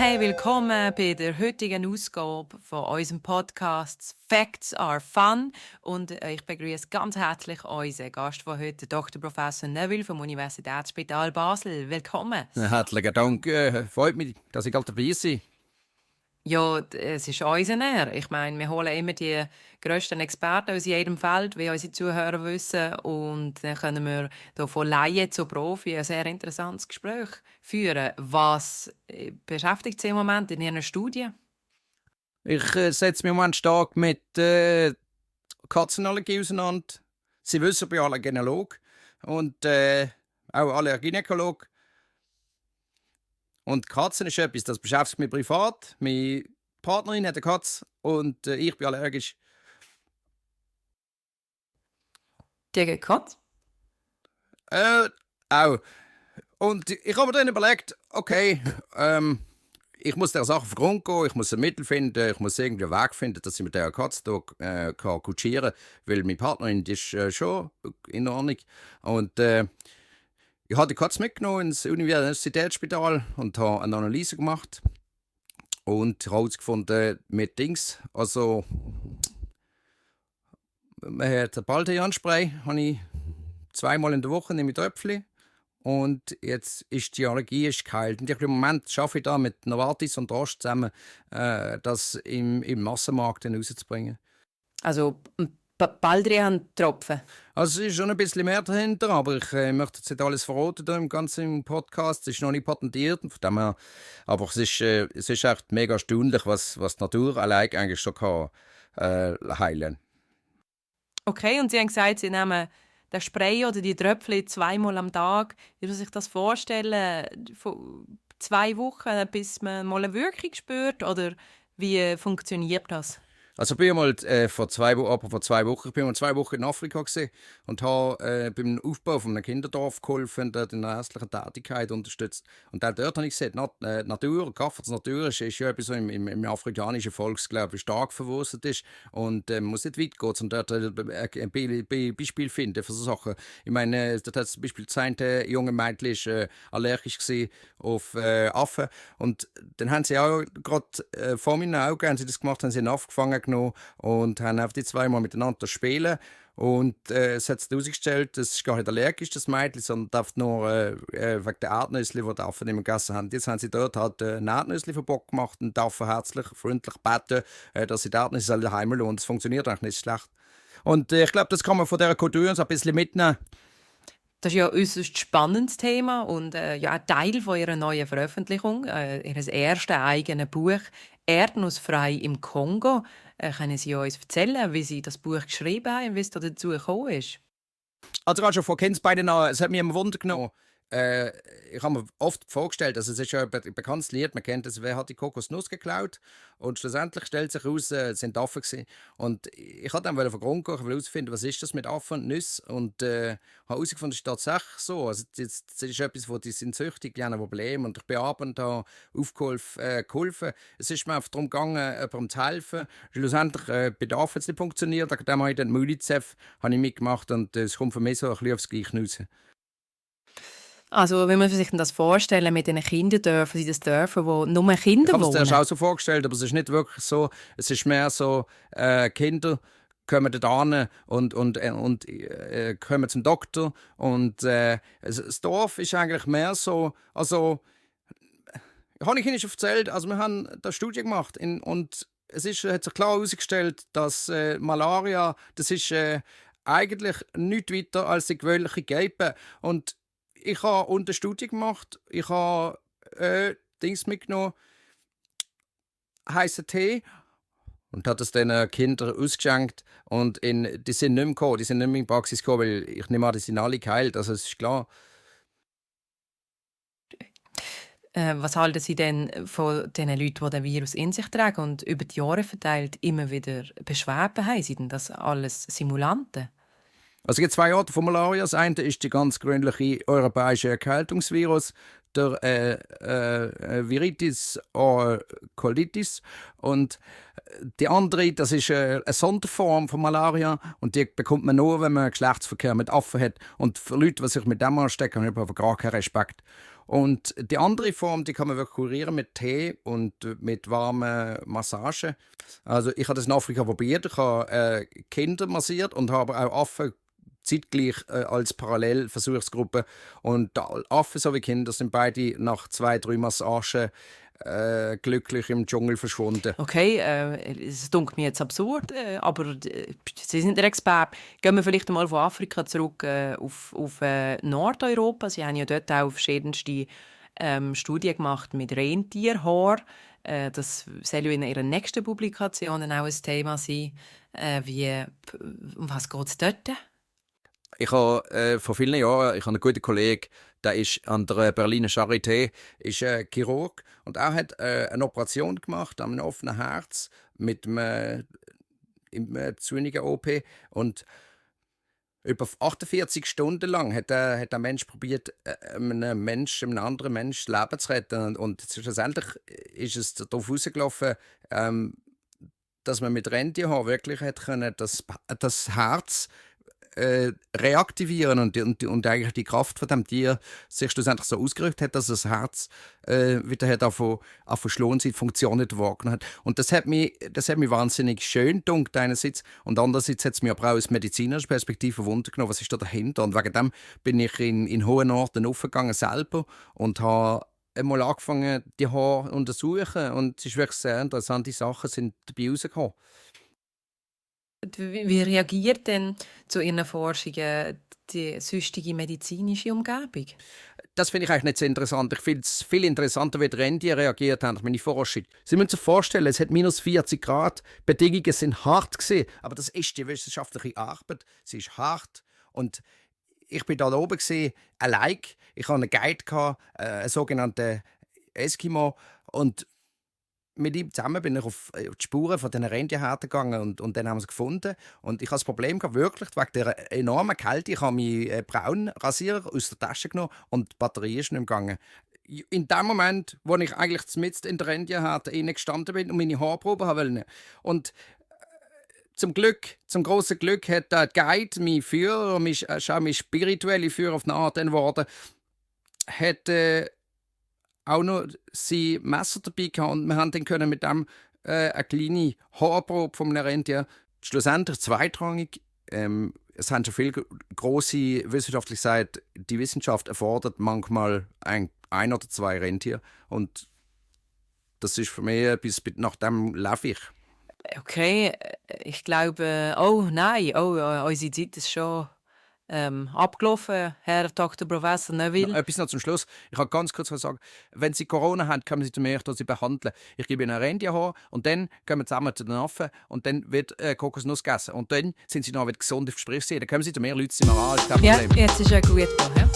Hey, willkommen bei der heutigen Ausgabe von unserem Podcast «Facts are fun». Und ich begrüße ganz herzlich unseren Gast von heute, Dr. Professor Neville vom Universitätsspital Basel. Willkommen. Herzlichen Dank. Freut mich, dass ich dabei bin. Ja, es ist unser Ehre. Ich meine, wir holen immer die grössten Experten aus jedem Feld, wie unsere Zuhörer wissen. Und dann können wir hier von Laie zu Profi ein sehr interessantes Gespräch führen. Was beschäftigt Sie im Moment in Ihren Studien? Ich setze mich im Moment stark mit Katzenallergie auseinander. Sie wissen, ich bin Allergenologe und auch Allergynäkologe. Und Katzen ist etwas, das beschäftigt mich privat. Meine Partnerin hat eine Katze und ich bin allergisch. Gegen Katze? Auch. Und ich habe mir dann überlegt, okay, ich muss der Sache auf den Grund gehen, ich muss ein Mittel finden, ich muss irgendwie einen Weg finden, dass ich mit dieser Katze hier, kutschieren kann, weil meine Partnerin die ist schon in Ordnung. Und ich habe die Katze mitgenommen ins Universitätsspital und habe eine Analyse gemacht und herausgefunden mit Dings, also man hat ein Baldrian-Spray, habe ich zweimal in der Woche, nehme ich Tröpfchen. Und jetzt ist die Allergie geheilt. Und im Moment arbeite ich da mit Novartis und Roche zusammen, das im Massenmarkt rauszubringen. Also Baldrian-Tropfen? Also es ist schon ein bisschen mehr dahinter, aber ich möchte jetzt nicht alles verraten hier im ganzen Podcast. Es ist noch nicht patentiert. Von dem her, aber es ist echt mega erstaunlich, was die Natur allein eigentlich schon kann, heilen kann. Okay, und Sie haben gesagt, Sie nehmen den Spray oder die Tröpfchen zweimal am Tag. Wie muss man sich das vorstellen? Von 2 Wochen, bis man mal eine Wirkung spürt? Oder wie funktioniert das? Also ich bin mal vor 2 Wochen, ich bin mal 2 Wochen in Afrika gewesen und habe beim Aufbau von einem Kinderdorf geholfen, dort in der ärztlichen Tätigkeit unterstützt. Und auch dort habe ich gesehen, Natur, Kraft der Natur ist ja etwas, so im afrikanischen Volksglauben stark verwurzelt ist. Und man muss nicht weit gehen, sondern dort ein Beispiel finden für so Sachen. Ich meine, dort hat zum Beispiel das junge Mädchen ist, allergisch auf Affen. Und dann haben sie auch gerade vor meinen Augen haben sie das gemacht, haben sie einen Affen gefangen genommen und haben auf die zweimal miteinander spielen. Und es hat sich herausgestellt, das ist gar nicht allergisch, das Mädchen, sondern darf nur wegen der Erdnüsse, die die Affen nicht mehr gegessen haben. Jetzt haben sie dort halt ein Erdnüsse-Verbot gemacht und dürfen herzlich, freundlich beten, dass sie die Erdnüsse daheim lassen. Das funktioniert eigentlich nicht schlecht. Und ich glaube, das kann man von dieser Kultur so ein bisschen mitnehmen. Das ist ja ein äußerst spannendes Thema und ja, ein Teil von ihrer neuen Veröffentlichung, ihres ersten eigenen Buch «Erdnussfrei im Kongo». Können Sie uns erzählen, wie Sie das Buch geschrieben haben und wie es dazu gekommen ist? Also gerade schon von Kindsbeinen an, es hat mich immer Wunder genommen. Ich habe mir oft vorgestellt, also es ist ja ein bekanntes Lied, man kennt es, wer hat die Kokosnuss geklaut? Und schlussendlich stellt sich heraus, es sind Affen gewesen. Und ich wollte dann auf den Grund gehen, herausfinden, was ist das mit Affen und Nüssen? Und habe herausgefunden, es ist tatsächlich so. Also das ist etwas, wo die sind süchtig, die haben ein Problem. Und ich bin abends da geholfen. Es ist mir einfach darum gegangen, jemandem zu helfen. Schlussendlich bei den Affen hat es nicht funktioniert. Dann habe ich den UNICEF mitgemacht und es kommt für mich so ein bisschen aufs Gleiche raus. Also, wie muss man sich denn das vorstellen mit den Kinderdörfern? Sind das Dörfer, wo nur Ich Kinder habe es dir wohnen? auch so vorgestellt, aber es ist nicht wirklich so. Es ist mehr so, Kinder kommen da hin und kommen zum Doktor. Und das Dorf ist eigentlich mehr so. Also, habe ich Ihnen schon erzählt, also wir haben da Studie gemacht und hat sich klar herausgestellt, dass Malaria, das ist eigentlich nichts weiter als die gewöhnliche Grippe. Und ich habe eine Studie gemacht, ich habe Dings mitgenommen, heißen Tee und hat es den Kindern ausgeschenkt und die sind nicht mehr gekommen, die sind nicht mehr in die Praxis gekommen, weil ich nehme an, die sind alle geheilt, also es ist klar. Was halten Sie denn von den Leuten, die den Virus in sich tragen und über die Jahre verteilt immer wieder Beschwerden haben? Sind denn das alles Simulanten? Also es gibt 2 Arten von Malaria. Das eine ist der ganz gewöhnliche europäische Erkältungsvirus. der Viridis colitis. Und die andere, das ist eine Sonderform von Malaria und die bekommt man nur, wenn man Geschlechtsverkehr mit Affen hat. Und für Leute, die sich mit dem anstecken, habe ich aber gar keinen Respekt. Und die andere Form, die kann man wirklich kurieren mit Tee und mit warmen Massagen. Also ich habe das in Afrika probiert. Ich habe Kinder massiert und habe auch Affen zeitgleich als Parallelversuchsgruppe. Und Affen sowie Kinder sind beide nach 2-3 Massagen glücklich im Dschungel verschwunden. Okay, es dunkelt mir jetzt absurd, aber Sie sind der Experte. Gehen wir vielleicht mal von Afrika zurück auf Nordeuropa. Sie haben ja dort auch verschiedenste Studien gemacht mit Rentierhaar. Das soll ja in Ihrer nächsten Publikation auch ein Thema sein. Um was geht es dort? Ich habe vor vielen Jahren einen guten Kollegen, der ist an der Berliner Charité, ist Chirurg und er hat eine Operation gemacht an einem offenen Herz mit einem zunigen OP und über 48 Stunden lang hat der Mensch probiert, einem anderen Mensch das Leben zu retten und schlussendlich ist es darauf rausgelaufen, dass man mit Rentierhaar wirklich hat können, das Herz reaktivieren und eigentlich die Kraft von dem Tier sich schlussendlich so ausgerüstet hat, dass das Herz wieder hat auf schlagen, die Funktion nicht wahrgenommen hat. Und das hat mich wahnsinnig schön gedunkt einerseits und andererseits hat es mir aber auch aus medizinischer Perspektive Wunder genommen, was ist da dahinter. Und wegen dem bin ich in hohen Orten aufgegangen selber und habe einmal angefangen, die Haare zu untersuchen und es ist wirklich sehr interessante Sachen sind dabei rausgekommen. Wie reagiert denn zu Ihren Forschungen die sonstige medizinische Umgebung? Das finde ich eigentlich nicht so interessant. Ich finde es viel interessanter, wie die Rentiere reagiert haben auf meine Forschung. Sie müssen sich vorstellen, es hat minus 40 Grad, die Bedingungen sind hart gewesen, aber das ist die wissenschaftliche Arbeit. Sie ist hart und ich bin da oben gewesen, allein. Ich hatte einen Guide, einen sogenannten Eskimo und mit ihm zusammen bin ich auf die Spuren von diesen Rentierherden gegangen und dann haben wir sie gefunden. Und ich hatte das Problem gehabt, wirklich wegen der enormen Kälte. Ich habe meinen braunen Rasierer aus der Tasche genommen und die Batterie ist nicht mehr gegangen. In dem Moment, wo ich eigentlich mitten in der Rentierherde gestanden bin und meine Haarprobe haben wollte. Und zum großen Glück hat der Guide, mein Führer, mein spiritueller Führer auf eine Art geworden, hat auch noch sein Messer dabei gehabt und wir haben dann können mit dem eine kleine Haarprobe von einem Rentier, schlussendlich zweitrangig. Es haben schon viele grosse Wissenschaftler gesagt, die Wissenschaft erfordert manchmal ein oder zwei Rentiere und das ist für mich etwas, nach dem lebe ich. Okay, ich glaube, oh nein, unsere Zeit ist schon abgelaufen, Herr Dr. Professor Neuville. Etwas noch zum Schluss. Ich kann ganz kurz was sagen. Wenn Sie Corona haben, kommen Sie zu mir, dass Sie behandeln. Ich gebe Ihnen ein Rentierhaar und dann gehen wir zusammen zu den Affen und dann wird Kokosnuss gegessen. Und dann sind Sie noch wieder gesund, ich verspreche Sie. Dann kommen Sie zu mir, Leute, sind wir an, ist kein Ja, Problem. jetzt ist ja gut. Ja.